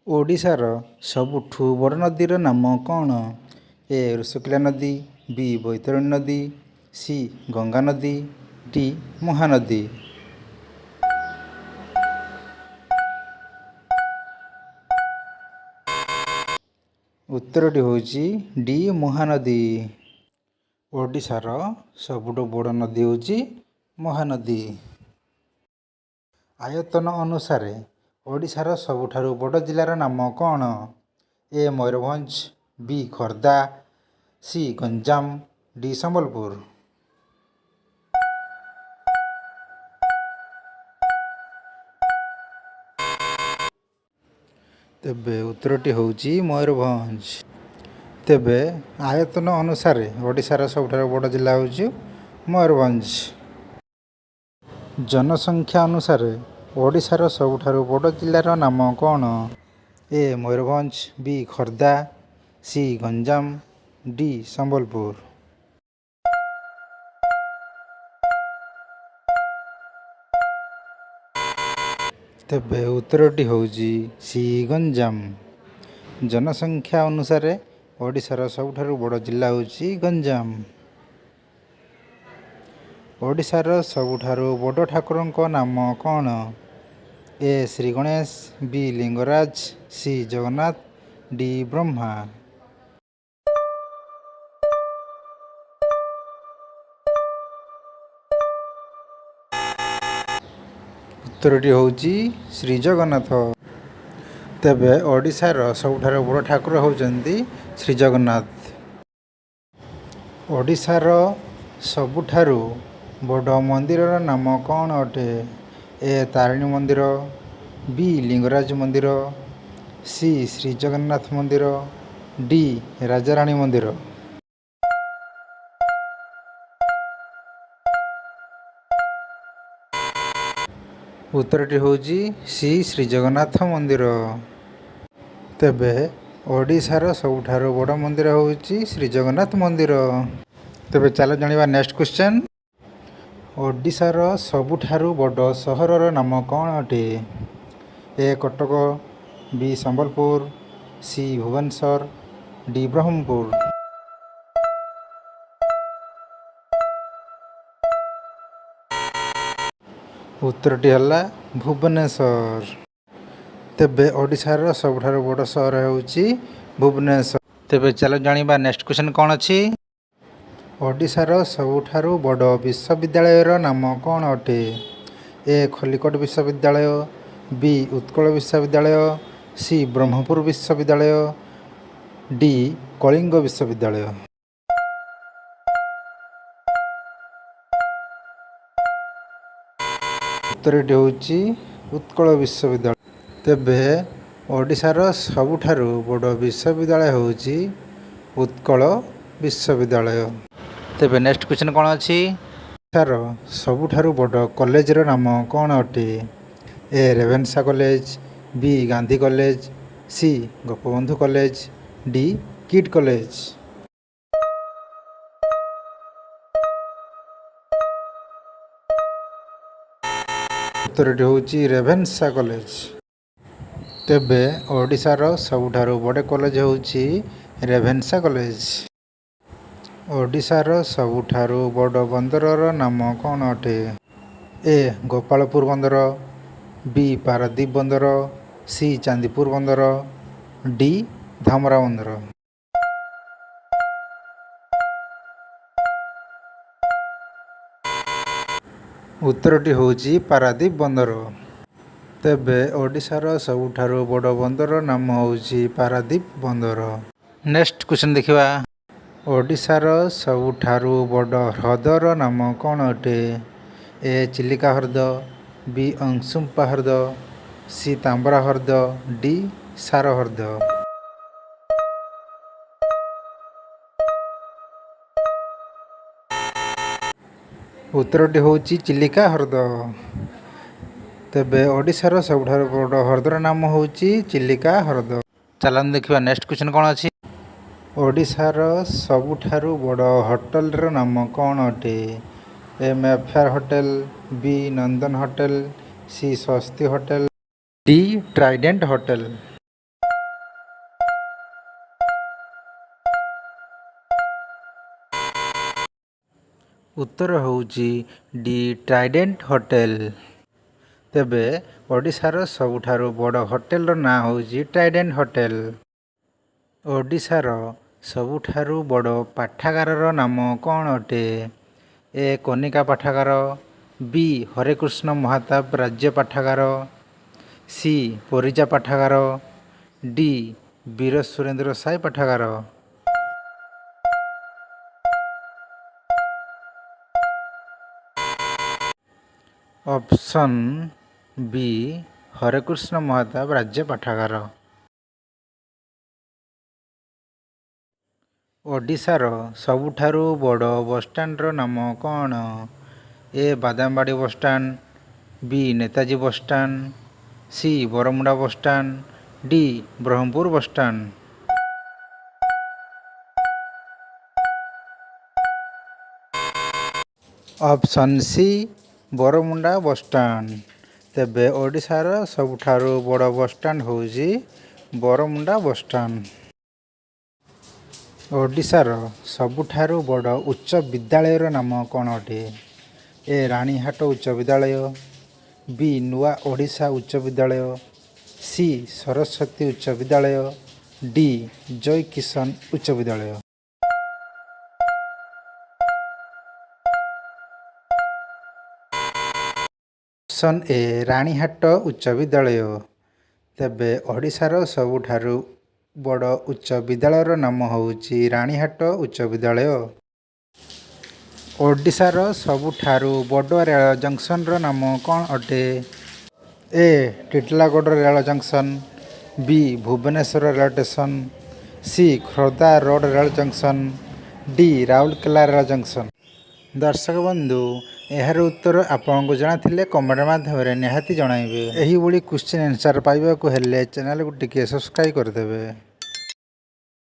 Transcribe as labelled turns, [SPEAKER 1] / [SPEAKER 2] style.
[SPEAKER 1] ଓଡ଼ିଶାର ସବୁଠୁ ବଡ଼ ନଦୀର ନାମ କ'ଣ? ଏ ଋଷିକୂଲ୍ୟା ନଦୀ, ବି ବୈତରଣୀ ନଦୀ, ସି ଗଙ୍ଗା ନଦୀ, ଡି ମହାନଦୀ। ଉତ୍ତରଟି ହେଉଛି ଡି ମହାନଦୀ। ଓଡ଼ିଶାର ସବୁଠୁ ବଡ଼ ନଦୀ ହେଉଛି ମହାନଦୀ। ଆୟତନ ଅନୁସାରେ ଓଡ଼ିଶାର ସବୁଠାରୁ ବଡ଼ ଜିଲ୍ଲାର ନାମ କ'ଣ? ଏ ମୟୂରଭଞ୍ଜ, ବି ଖୋର୍ଦ୍ଧା, ସି ଗଞ୍ଜାମ, ଡି ସମ୍ବଲପୁର। ତେବେ ଉତ୍ତରଟି ହେଉଛି ମୟୂରଭଞ୍ଜ। ତେବେ ଆୟତନ ଅନୁସାରେ ଓଡ଼ିଶାର ସବୁଠାରୁ ବଡ଼ ଜିଲ୍ଲା ହେଉଛି ମୟୂରଭଞ୍ଜ। ଜନସଂଖ୍ୟା ଅନୁସାରେ ଓଡ଼ିଶାର ସବୁଠାରୁ ବଡ଼ ଜିଲ୍ଲାର ନାମ କ'ଣ? ଏ ମୟୂରଭଞ୍ଜ, ବି ଖୋର୍ଦ୍ଧା, ସି ଗଞ୍ଜାମ, ଡି ସମ୍ବଲପୁର। ତେବେ ଉତ୍ତରଟି ହେଉଛି ସି ଗଞ୍ଜାମ। ଜନସଂଖ୍ୟା ଅନୁସାରେ ଓଡ଼ିଶାର ସବୁଠାରୁ ବଡ଼ ଜିଲ୍ଲା ହେଉଛି ଗଞ୍ଜାମ। ଓଡ଼ିଶାର ସବୁଠାରୁ ବଡ଼ ଠାକୁରଙ୍କ ନାମ କ'ଣ? ଏ ଶ୍ରୀ ଗଣେଶ, ବି ଲିଙ୍ଗରାଜ, ସି ଜଗନ୍ନାଥ, ଡି ବ୍ରହ୍ମା। ଉତ୍ତରଟି ହେଉଛି ଶ୍ରୀ ଜଗନ୍ନାଥ। ତେବେ ଓଡ଼ିଶାର ସବୁଠାରୁ ବଡ଼ ଠାକୁର ହେଉଛନ୍ତି ଶ୍ରୀ ଜଗନ୍ନାଥ। ଓଡ଼ିଶାର ସବୁଠାରୁ ବଡ଼ ମନ୍ଦିରର ନାମ କ'ଣ ଅଟେ? ଏ ତାରିଣୀ ମନ୍ଦିର, ବି ଲିଙ୍ଗରାଜ ମନ୍ଦିର, ସି ଶ୍ରୀ ଜଗନ୍ନାଥ ମନ୍ଦିର, ଡି ରାଜାରାଣୀ ମନ୍ଦିର। ଉତ୍ତରଟି ହେଉଛି ସି ଶ୍ରୀ ଜଗନ୍ନାଥ ମନ୍ଦିର। ତେବେ ଓଡ଼ିଶାର ସବୁଠାରୁ ବଡ଼ ମନ୍ଦିର ହେଉଛି ଶ୍ରୀ ଜଗନ୍ନାଥ ମନ୍ଦିର। ତେବେ ଚାଲ ଜାଣିବା ନେକ୍ସଟ କ୍ୱେଶ୍ଚନ୍। ଓଡ଼ିଶାର ସବୁଠାରୁ ବଡ଼ ସହରର ନାମ କ'ଣ ଅଟେ? ଏ କଟକ, ବି ସମ୍ବଲପୁର, ସି ଭୁବନେଶ୍ୱର, ଡି ବ୍ରହ୍ମପୁର। ଉତ୍ତରଟି ହେଲା ଭୁବନେଶ୍ୱର। ତେବେ ଓଡ଼ିଶାର ସବୁଠାରୁ ବଡ଼ ସହର ହେଉଛି ଭୁବନେଶ୍ୱର। ତେବେ ଚାଲ ଜାଣିବା ନେକ୍ସଟ କ୍ୱେଶ୍ଚନ୍ କ'ଣ ଅଛି। ଓଡ଼ିଶାର ସବୁଠାରୁ ବଡ଼ ବିଶ୍ୱବିଦ୍ୟାଳୟର ନାମ କ'ଣ ଅଟେ? ଏ ଖଲିକୋଟ ବିଶ୍ୱବିଦ୍ୟାଳୟ, ବି ଉତ୍କଳ ବିଶ୍ୱବିଦ୍ୟାଳୟ, ସି ବ୍ରହ୍ମପୁର ବିଶ୍ୱବିଦ୍ୟାଳୟ, ଡି କଳିଙ୍ଗ ବିଶ୍ୱବିଦ୍ୟାଳୟ। ଉତ୍ତରଟି ହେଉଛି ଉତ୍କଳ ବିଶ୍ୱବିଦ୍ୟାଳୟ। ତେବେ ଓଡ଼ିଶାର ସବୁଠାରୁ ବଡ଼ ବିଶ୍ୱବିଦ୍ୟାଳୟ ହେଉଛି ଉତ୍କଳ ବିଶ୍ୱବିଦ୍ୟାଳୟ। ତେବେ ନେକ୍ସଟ କ୍ୱେଶ୍ଚନ୍ କ'ଣ ଅଛି? ଓଡ଼ିଶାର ସବୁଠାରୁ ବଡ଼ କଲେଜର ନାମ କ'ଣ ଅଟେ? A Ravenshaw college, B Gandhi college, C Gopabandhu college, D KIIT college. ଉତ୍ତରଟି ହେଉଛି ରେଭେନ୍ସା କଲେଜ। ତେବେ ଓଡ଼ିଶାର ସବୁଠାରୁ ବଡ଼ କଲେଜ ହେଉଛି ରେଭେନ୍ସା କଲେଜ। ଓଡ଼ିଶାର ସବୁଠାରୁ ବଡ଼ ବନ୍ଦରର ନାମ କ'ଣ ଅଟେ? ଏ ଗୋପାଳପୁର ବନ୍ଦର, ବି ପାରାଦୀପ ବନ୍ଦର, ସି ଚାନ୍ଦିପୁର ବନ୍ଦର, ଡି ଧାମରା ବନ୍ଦର। ଉତ୍ତରଟି ହେଉଛି ପାରାଦୀପ ବନ୍ଦର। ତେବେ ଓଡ଼ିଶାର ସବୁଠାରୁ ବଡ଼ ବନ୍ଦରର ନାମ ହେଉଛି ପାରାଦୀପ ବନ୍ଦର। ନେକ୍ସଟ କ୍ୱେଶ୍ଚନ୍ ଦେଖିବା। ଓଡ଼ିଶାର ସବୁଠାରୁ ବଡ଼ ହ୍ରଦର ନାମ କ'ଣ ଅଟେ? ଏ ଚିଲିକା ହ୍ରଦ, ବି ଅଂଶୁପା ହ୍ରଦ, ସି ତାମ୍ବରା ହ୍ରଦ, ଡି ସାର ହ୍ରଦ। ଉତ୍ତରଟି ହେଉଛି ଚିଲିକା ହ୍ରଦ। ତେବେ ଓଡ଼ିଶାର ସବୁଠାରୁ ବଡ଼ ହ୍ରଦର ନାମ ହେଉଛି ଚିଲିକା ହ୍ରଦ। ଚାଲନ୍ତୁ ଦେଖିବା ନେକ୍ସଟ କ୍ୱେଶ୍ଚନ୍ କ'ଣ ଅଛି। ଓଡ଼ିଶାର ସବୁଠାରୁ ବଡ଼ ହୋଟେଲର ନାମ କ'ଣ ଅଟେ? ଏ ମେଫେୟାର ହୋଟେଲ, ବି ନନ୍ଦନ ହୋଟେଲ, ସି ସ୍ୱସ୍ତି ହୋଟେଲ, ଡି ଟ୍ରାଇଡେଣ୍ଟ ହୋଟେଲ। ଉତ୍ତର ହେଉଛି ଡି ଟ୍ରାଇଡେଣ୍ଟ ହୋଟେଲ। ତେବେ ଓଡ଼ିଶାର ସବୁଠାରୁ ବଡ଼ ହୋଟେଲର ନାଁ ହେଉଛି ଟ୍ରାଇଡେଣ୍ଟ ହୋଟେଲ। ଓଡ଼ିଶାର ସବୁଠାରୁ ବଡ଼ ପାଠାଗାରର ନାମ କ'ଣ ଅଟେ? ଏ କନିକା ପାଠାଗାର, ବି ହରେକୃଷ୍ଣ ମହତାବ ରାଜ୍ୟ ପାଠାଗାର, ସି ପରିଜା ପାଠାଗାର, ଡି ବୀର ସୁରେନ୍ଦ୍ର ସାଏ ପାଠାଗାର। ଅପସନ୍ ବି ହରେକୃଷ୍ଣ ମହତାବ ରାଜ୍ୟ ପାଠାଗାର। ଓଡ଼ିଶାର ସବୁଠାରୁ ବଡ଼ ବସଷ୍ଟାଣ୍ଡର ନାମ କ'ଣ? ଏ Badambadi bus stand, B Netaji bus stand, C Baramunda bus stand, D Brahmapur bus stand. Option C Baramunda bus stand. ତେବେ ଓଡ଼ିଶାର ସବୁଠାରୁ ବଡ଼ ବସଷ୍ଟାଣ୍ଡ ହେଉଛି ବରମୁଣ୍ଡା ବସଷ୍ଟାଣ୍ଡ। ଓଡ଼ିଶାର ସବୁଠାରୁ ବଡ଼ ଉଚ୍ଚ ବିଦ୍ୟାଳୟର ନାମ କ'ଣ ଅଟେ? ଏ ରାଣୀହାଟ ଉଚ୍ଚ ବିଦ୍ୟାଳୟ, ବି ନୂଆ ଓଡ଼ିଶା ଉଚ୍ଚ ବିଦ୍ୟାଳୟ, ସି ସରସ୍ୱତୀ ଉଚ୍ଚ ବିଦ୍ୟାଳୟ, ଡି ଜୟ କିଷାନ ଉଚ୍ଚ ବିଦ୍ୟାଳୟ। ଅପସନ୍ ଏ ରାଣୀହାଟ ଉଚ୍ଚ ବିଦ୍ୟାଳୟ। ତେବେ ଓଡ଼ିଶାର ସବୁଠାରୁ ବଡ଼ ଉଚ୍ଚ ବିଦ୍ୟାଳୟର ନାମ ହେଉଛି ରାଣୀହାଟ ଉଚ୍ଚ ବିଦ୍ୟାଳୟ। ଓଡ଼ିଶାର ସବୁଠାରୁ ବଡ଼ ରେଳ ଜଙ୍କସନର ନାମ କ'ଣ ଅଟେ? ଏ ଟିଟିଲାଗଡ଼ ରେଳ ଜଙ୍କସନ, ବି ଭୁବନେଶ୍ୱର ରେଳ ଷ୍ଟେସନ, ସି ଖୋର୍ଦ୍ଧା ରୋଡ଼ ରେଳ ଜଙ୍କସନ, ଡି ରାଉରକେଲା ରେଳ ଜଙ୍କସନ। ଦର୍ଶକ ବନ୍ଧୁ, ଏହାର ଉତ୍ତର ଆପଣଙ୍କୁ ଜଣାଥିଲେ କମେଣ୍ଟ ମାଧ୍ୟମରେ ନିହାତି ଜଣାଇବେ। ଏହିଭଳି କ୍ୱେଶ୍ଚିନ୍ ଆନ୍ସର୍ ପାଇବାକୁ ହେଲେ ଚ୍ୟାନେଲକୁ ଟିକିଏ ସବସ୍କ୍ରାଇବ୍ କରିଦେବେ।